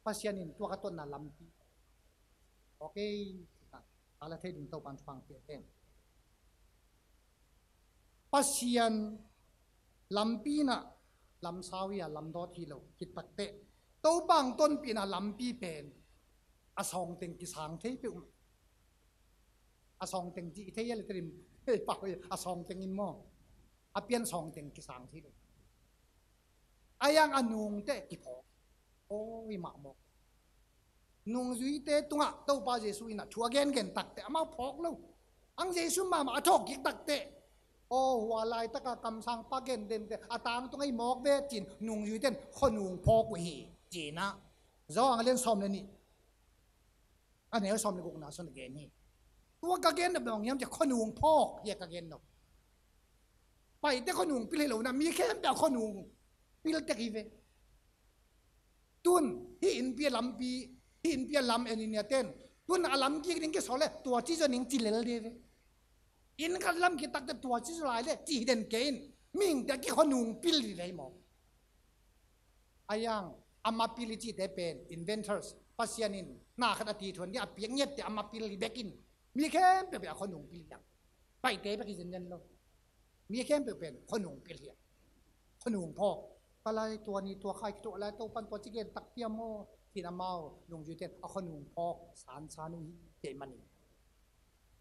Pasian in tua ka tuahna lampi. Okay. Ka la thei ding Topan thupang piak hen. Pasian lampi na lamsau hi a lamdawt hi lo kitak teh Topa ang tonpihna lampi pen a sawngteng kisang thei peuh. A sawngteng cih thei a le terim pau a sawngteng in maw a pian sawngteng kisang thei lo. A yang a nungte kiphawk. Aw hi mahmawk. Nungzuite tungah Topa Jesu in a thu a gengen takte amau phawk lo. Ang Jesu mahmah a thawhkik takte aw hua laitaka kamsangpa gendente a tangtung ahi mawk ve cin nungzuiten khuanung phawk uh hi. Cinah Zawh ang lian sawm le nih a neu sawm le gukna sun a gen hi. Tua ka gen nop dong hiam cia khuanung phawk hi a ka gen nop. Paite khuanung pil hi lo na mi khempeuh a khuanung pil tek hi ve. Tun hih innpi a lampi hih innpi a lam en in ia ten tun a lam kik ding kisawl le tua ci zaw ning ci lel de ve. Inn khat lam kitakte tua ci zaw lai le ci hi den kei in mihingte a kikhuanung pil hi ve hi maw? A yang a mapil i cihte pen inventors Pasian in na khat a ti thuan ding a piak ngiatte a mapil hi bekin mi khempeuh bek a khuanung pil hi ang. Paite bek hi zenzen lo. Mi khempeuh pen khuanung pil hi ang. Khuanung phawk. Ka lai tua ni tua khai kituah lai Topan tua ci gen takpiam maw? Tin amau nungzuite a khuanung phawk sansan uh hi kei manin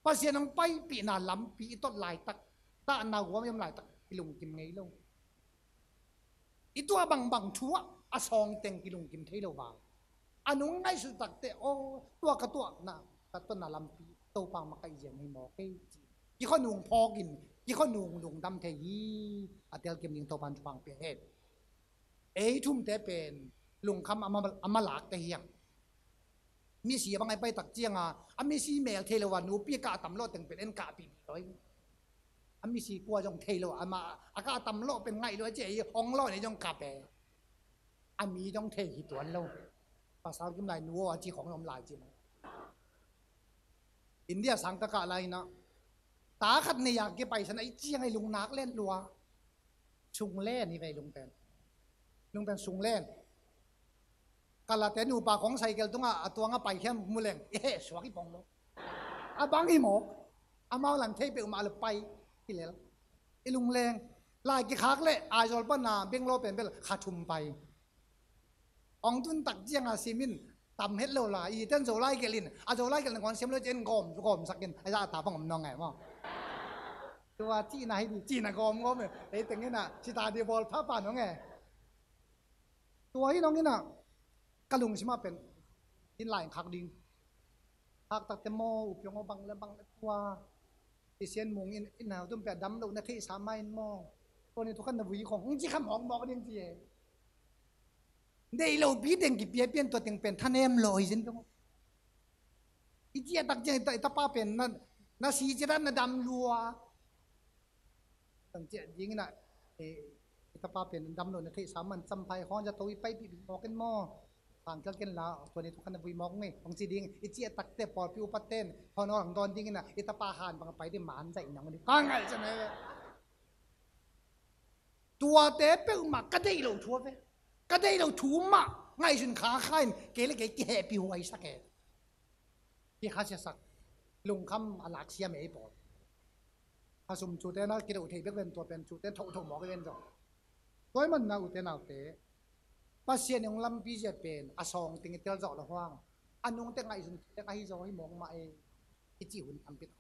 Pasian hong paipihna lampi i tot laitak tahna guam i om laitak i lungkim ngei lo. I tuah bangbang thu ah a sawngteng kilungkim thei lo vang a nung ngaihsut takte aw tua ka tuahna ka tuahna lampi Topa makaih ziang hi maw kei ci. Kikhuanung phawkin kikhuanung lungdam thei hi. A telkim ding Topan thupang pia hen. Ei thumte pen lungkham a ma lakte hiang. Misi a bang ai pai tak cianga a misi mel thei lo a nupi a kah tam lawh teng pen en kahpih lo. A misi kua zong thei lo ama a kah tam lawh pen ngaih lo a ci ei hong lawh nei zong kah pe. A mi dong thei hi tuan lo. Pasal kim lai nu aw a ci khong om lai cin. India sang ka kah lai inah ta khat nei a kipaisan a i ciang a i lungnak len lua. Sunglen hi ve i lungpen. Lungpen sunglen. Kalate nupa khong cycle tungah a tuang a pai khiam mu leng i heh suak i pong lo. A bang hi mawk. Amau lan thei peuhmah lo pai. Hi lel. I lungleng. Lai kikhak le Aizawl pana Bangalore pen bel kha thum pai. Ong tun tak cianga simin tam het lo la i ten Zolai gelhin a Zolai gelhin kong siam lo cin gawm gawmsakin a zah ta pang om nong ngai maw? Tua cihna hi di cihna gawmgawm e. Ei tengina sita di bawl phapa nong e. Tua hi nong ina ka lungsimah pen in lai khak ding. Khak takte maw u piong aw bang le bang le tua. Pasian mung in in hau tum pia dam lo na theihsa mai in maw? Tua ni thukhan na vui khong hong ci kham hong mawk ding ci e. Deih lo pi teng kipia pian tua teng pen thanem lo hi zin peng. I ciah tak ciang i tapa pen na si ciat na dam lua. Tang ciah ding ina i tapa pen dam lo na theihsa man camphai khong za to i paipih mawk in maw? Khang kial ken la tua ni thukhan na vui mawk nge hong ci ding i ciah takte pawlpi upaten hon orang dawn ding ina i tapa han bang a pai ding man zaih nang ding ka ngaih cian e. Tuate peuhmah ka deih lo thu a ve. Ka deih lo thu mah ngaihsun khakha in kei le kei kihehpih huaisak e. Kikhasiasak lungkham a laksiam e ei pawl. Khasum cute na kidoh thei bek ven tua pen cute thohthoh mawk i ven zong. Tua i manna ute naute Pasian i hong lampi zia pen a sawng ting i tel zawh lo huang a nungte ngaihsun thei ahi zaw hi mawk mah e. I cih hun tampi tak.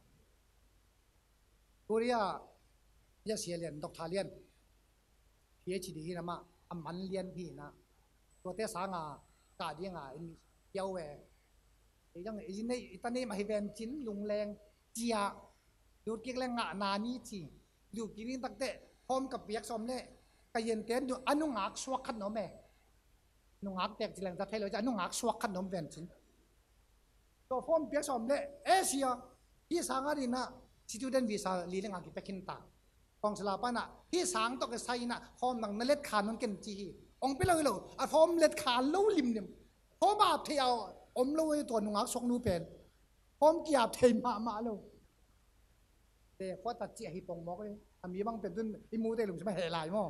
Korea i a sia lian Doctor Lian PhD hi na mah a man lian hi na. Tuate sanga kah dinga in kiau e. Ei dang ei nei i ta nei mah hi ven cin lungleng cia. Lut kik le ngah na ni ci. Lut kik ni takte hawm ka piak sawm le ka yente a nungak suak khat na om e. Nungak tek ci leng ta thei lo ci a nungak suak khat na om ven cin. Tua form piak sawm le Asia hi sanga dinah student visa li le nga kipia khin ta. Kawngsala panah hi sang tawh kisai inah hawm nang na let khan nong ken ci hi. Ong pia lo hi lo a hawm let khan lo limlim. Hawm ap thei a om lo hi tua nungak suak nu pen. Hawm kiap thei mahmah lo. Te khuata ciah hi pong mawk hi a mi bang pen tun i mute lungsim a heh lai maw?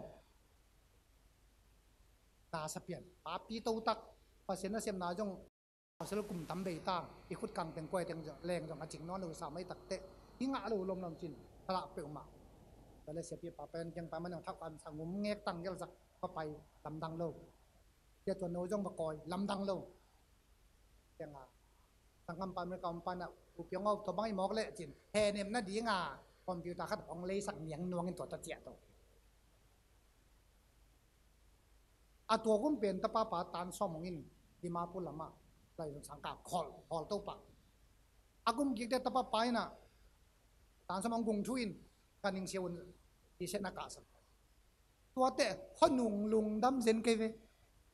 Nasa pian papi totak Pasian na siamna zong Pasal kum tam bei ta i khut kang teng kuai teng leng zong a cing nawn lo sa mai takte i ngah lo lomlom cin thalak peuhmah. Tale siapi pa pen kiang pa man thak an sa ngum ngek tang gel sak pa pai lamdang lo. Tia tua no zong pa koi lamdang lo. Kiang a sangkam pa America om pa na u piang aw tua bang i mawk leh cin he nem na ding a computer khat hong leisak niang nuang in tua ta ciah to. A tua kum pen tapa pa tan sawm hong in Dimapur lamah lai zong sangkah khawl hawl to pah. A kum kikte tapa pa inah tan sawm hong gung thu in ka ning sia un ti set na kahsak. Tuate honung lungdam zen kei ve.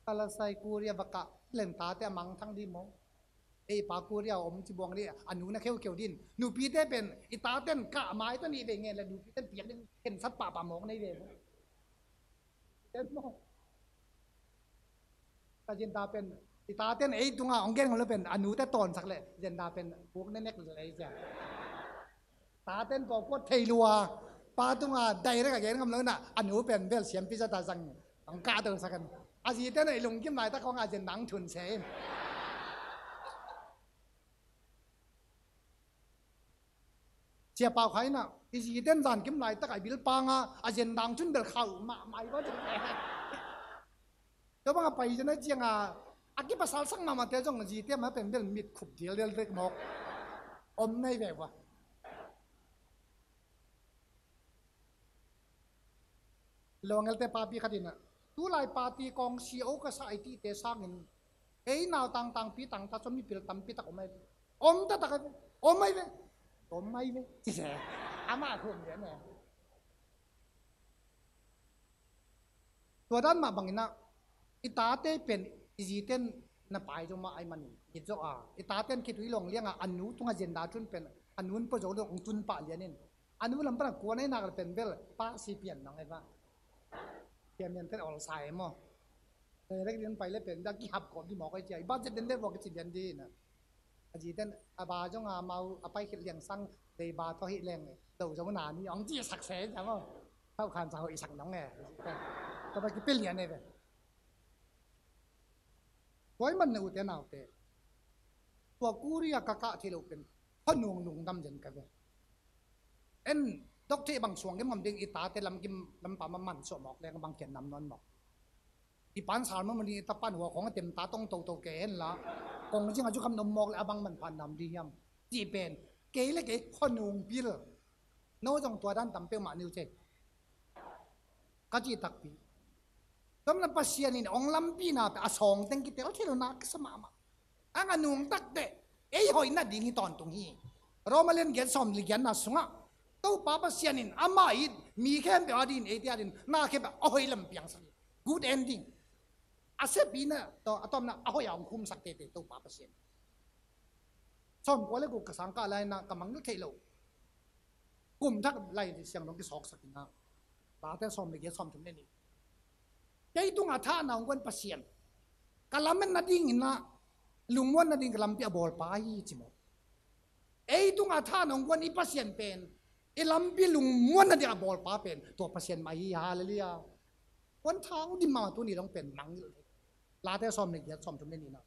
Kalasai Korea va kah len tate a mangthang di maw? Ei pa Korea om ci buang di a nu na kheukeu din nupite pen i taten kah mai ta nih ve ngen le nupiten piak ding khensat pahpah mawk nei ve maw? Ka zenda pen i taten ei tunga hong gen ngam lo pen a nute tawnsak leh zenda pen buk ne nek lei cia. Taten pawh kuat thei lua pa tunga direct a gen ngam lo na a nu pen bel siampi zata zang hong kahtosak an a ziten ei lungkim laitak hong a zenda hong thun se in. Cia pau kha inah i ziten zankim laitak a i bil panga a zendang cun bel khauh mahmah i kawt. Tua bang a pai zena cianga a kipasal sak mahmahte zong zite ma pen bel mit khup dialdial dek mawk om nei ve ua. Longelte papi khat inah tulai party kawng C O ka sa i tihte sangin ei nau tangtangpi tangta cun mipil tampi tak om ai ve. Om taktak ai ve. Om ai ve. Om ai ve. Amah khum ve ne. Tua dan mah banginah i tate pen i ziten na pai zo mah ai manin git zo a i taten khitui long lianga a nu tunga zenda cun pen a nun pua zo dong tun pah lianin a nu lam pana kuan ai nak le pen bel pa si pian nang ai va. Pian mian pen olsa e maw? Direct din pai le pen, dah kihap kawm di mawk ai cia. I budget den deh vawk i ci lian di na. A zi ten, a ba zong a mau, a pai khit liang sang, dei ba tawh hih leng, do zong na ni, ong ci sak se, cia maw. Tau khan sa hoih sak nong e. Tau ba kipil lian e ve. Tua i man na ute naute. Tua Korea ka kah thei lo pen. Khuanung lungdam zen ka ve. En, dok thei bang suang kim ngam ding i tate lam kim lam pa ma man suah mawk leng bang kian nam nawn mawk. I pan sal ma man ding i tapan hua khong a tem ta tong toto ke hen la. Kong zing a zu kam nom mawk le a bang man phan nam ding hiam. Ti pen. Kei le kei khuanung pil. No zong tua dan tam peuhmah niu cei. Ka ci takpi. Tua manin Pasian in ong lampina pen a sawng teng kitel thei lo na kisa mahmah. Ang a nungtak teh ei hoih nading hi tawntung hi. Roma lian giat sawm li giatna sungah Topa Pasian in amah it mi khempeuh adin eite adin na khempeuh a hoih lam piangsak hi. Good ending. A sepina tawh a tawpna a hoih a ong khumsak tete Topa Pasian. Sawm kua le guk ka sang kah lai na ka mangngilh theih lo. Kum thak lai siang dong kisawksak ina. Late sawm le giat sawm thum le nih. Kei tungah thahna hong guan Pasian. Ka lametna dingin ah lungmuanna ding ka lampi a bawlpa hi ci maw. Ei tungah thahna hong guan i Pasian pen. I lampi lungmuanna ding a bawlpa pen. Tua Pasian mah hi, halleluiah. Kuan thang dim mah tuni dong pen mangngilh. Late sawm le giat sawm thum le nihna.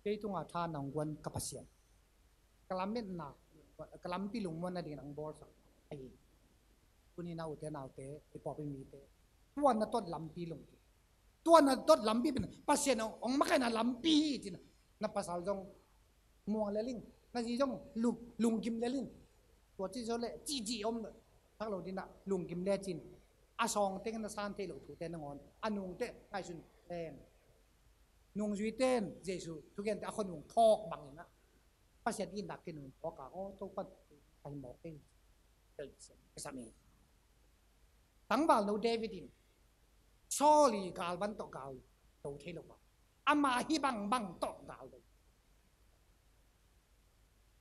Kei tungah thahna hong guan ka Pasian. Ka lametna, ka lampi lungmuanna dingin ang bawlsak. Ahi. Tuni na ute naute, i pawlpi mite. Tua na tot lampi lungkim. Tua na tot lampi pen, Pasian hong, hong makaihna lampi hi cin. Na pasal zong, muang le ling. Na zi zong, lung, lungkim le ling. Tua ci zo le, ci ci om. Thak lo dina, lungkim le cin. A sawng teng na san thei lo thute nangawn. A nungte, ngaihsun leng. Nungzuite in Jesu thugente a khuanung phawk bangin ah Pasian itna khuanung phawk a, aw Topan ka hi mawk ei. Tel kisam, kisam ei. Tangvalno David in Saul i galvan tawh gal do thei lo a, amah hi bangbang tawh gal do.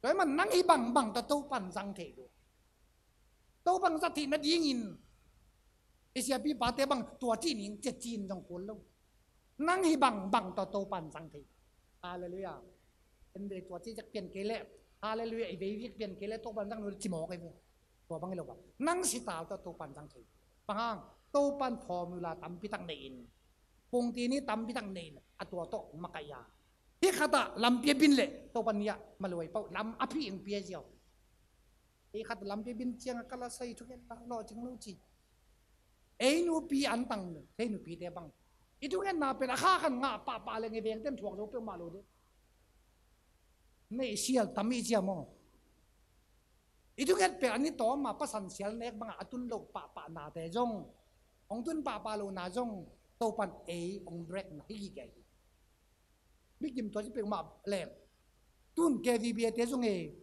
Tua hi man nang hi bangbang tawh Topan zang thei lo. Topan zat theih nadingin i siapi pate bang tua cih ning cia cin zong kul lo. Nang hi bangbang tawh Topan zang thei. Halleluiah. En ve tua cih ciak pian kei leh. Halleluiah, i vei viak pian kei leh Topan zang lo ci mawk ei ve. Tua bang hi lo bang. Nang sital tawh Topan zang thei. Bang hang, Topan formula tampi tak nei in. Pungtini tampi tak nei in. A tua tawh makaih a. Hih khatah lampi a bin leh Topan ni-ah maluai pau lam a phih in pia ziau. Ei khat lampi bin ciang a ka la sai thungetna lawhcing lo ci. Ei nupi an tang thei nupite bang. I thungetna pen a kha khan ngah pahpah leng i vengten thuak zo peuhmah lo de. Neih sial tam i cia maw. I thunget pen an i tawm a pasan sial nek bangah a tun lo pahpahnate zong. Hong tun pahpah lohna zong. Topan ei hong break na hi gige hi. Mikim tua ci peuhmah leng. Tun K V B A te zong e.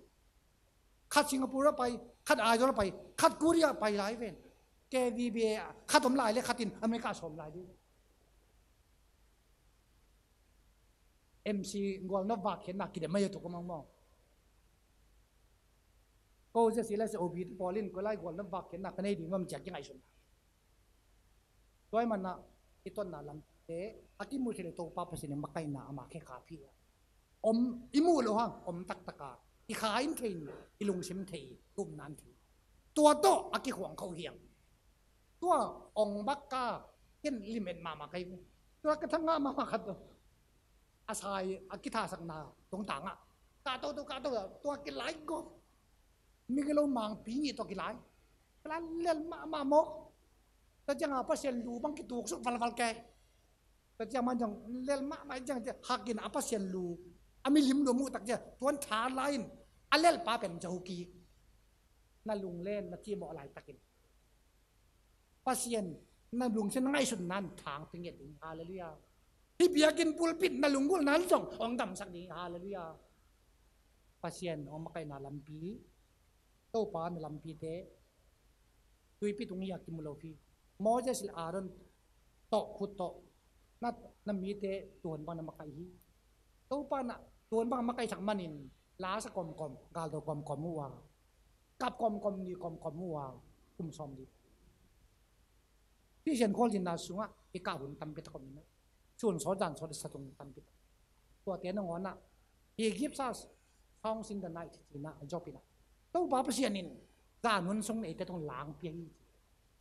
Khat Singapore a pai, khat Aizawl a pai, khat Korea a pai lai ven. K V B A khat om lai le khat in America a sawm lai ding. M C gualnop vak khenna kidem mai a tuk a mang maw. Ko zia si lai si O B te pawl in ko lai gualnop vak khenna ka nei ding mam ciak kingaihsun. Tua hi manah i totna lamte a kimuh thei le Topa Pasian in makaihna ama khe kha phi a. Om i muh lo hang om taktaka i kha in thei ni, i lungsim thei, i upna in thei. Tua tawh a kikhuang kho hiang. Tua ong bak ka ken limit mahmah kai ve. Tua ka thang ngah mahmah khat tua. A sai a kithasakna tungtangah. Ka to to ka to tua kilai ko. Migilo mangpi nih tua kilai. Kilai lel mahmah mawk. Tua cianga Pasian lu bang kituksuk valval ke. Tua ciang man ciang lel mahmah ciang ciang hakin a Pasian lu a milim lu muh tak ciang tuan tha lai-in a lelpa pen zo kik. Na lunglen na cimawh laitakin Pasian na lungsim na ngaihsutna in thang pi ngiat ding. Halleluiah. Hih biakinn pulpit na lunggulhna in zong hong damsak ding. Halleluiah. Pasian hong makaihna lampi, Topa na lampite, tuipi tung hi a kimu lo hi. Moses le Aaron tawh khut tawh na, na mite tuan bang na makaih hi. Topa na tuan bang makaihsak manin lasa kawmkawm, galdo kawmkawm uh a, kap kawmkawm, ni kawmkawm uh a, kum sawm dih. Christian khualzinna sungah i kah hun tampi tak om in ah, sun sawt zan sawt i sa tung tampi tak. Tuate nangawn ah, He gives us songs in the night, ci-in ah, Job in ah, Topa Pasian in zan hun sung in eite tung langpia hi, ci.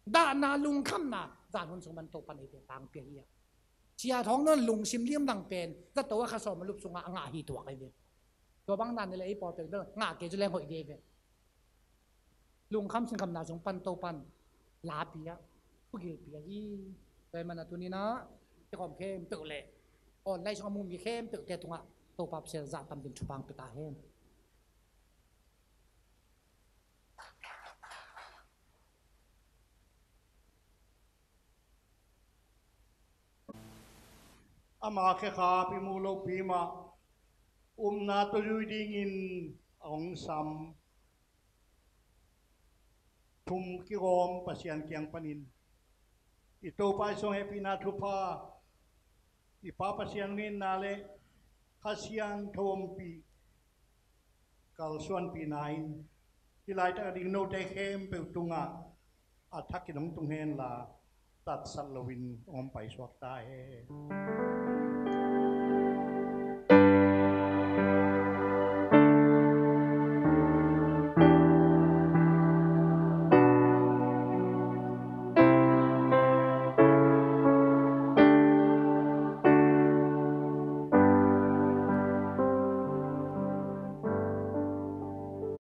Dahna, lungkhamna zan hun sung pan Topa in eite langpia hi a, sia thawng nawn lungsim limlang pen zato a kha sawm a lup sungah a ngah hi tuak ahi ve. Tua bang dan ni le ei pawl peuh bel ngah kei cu leng hoih dei ve. Lungkham sinkhamna sung pan Topa in la pia, thugil pia hi. Tua ahih manin ah tuni-in ah i kawm khempeuh le online sungah a mu mi khempeuhte tungah Topa Pasian zahtam ding thupha hong pia ta hen. Ama khekhap i muh lopi mah, upna tawzui dingin a hong sam thum kigawm Pasian kiang panin, i Topa i sung hehpihna thupha, i Pa Pasian ngeina le Kha Siangtho ompih kalsuanpihna in hih laitak a ding note khempeuh tungah a thakin hong tung henla, tatsat loin hong paisuak ta hen.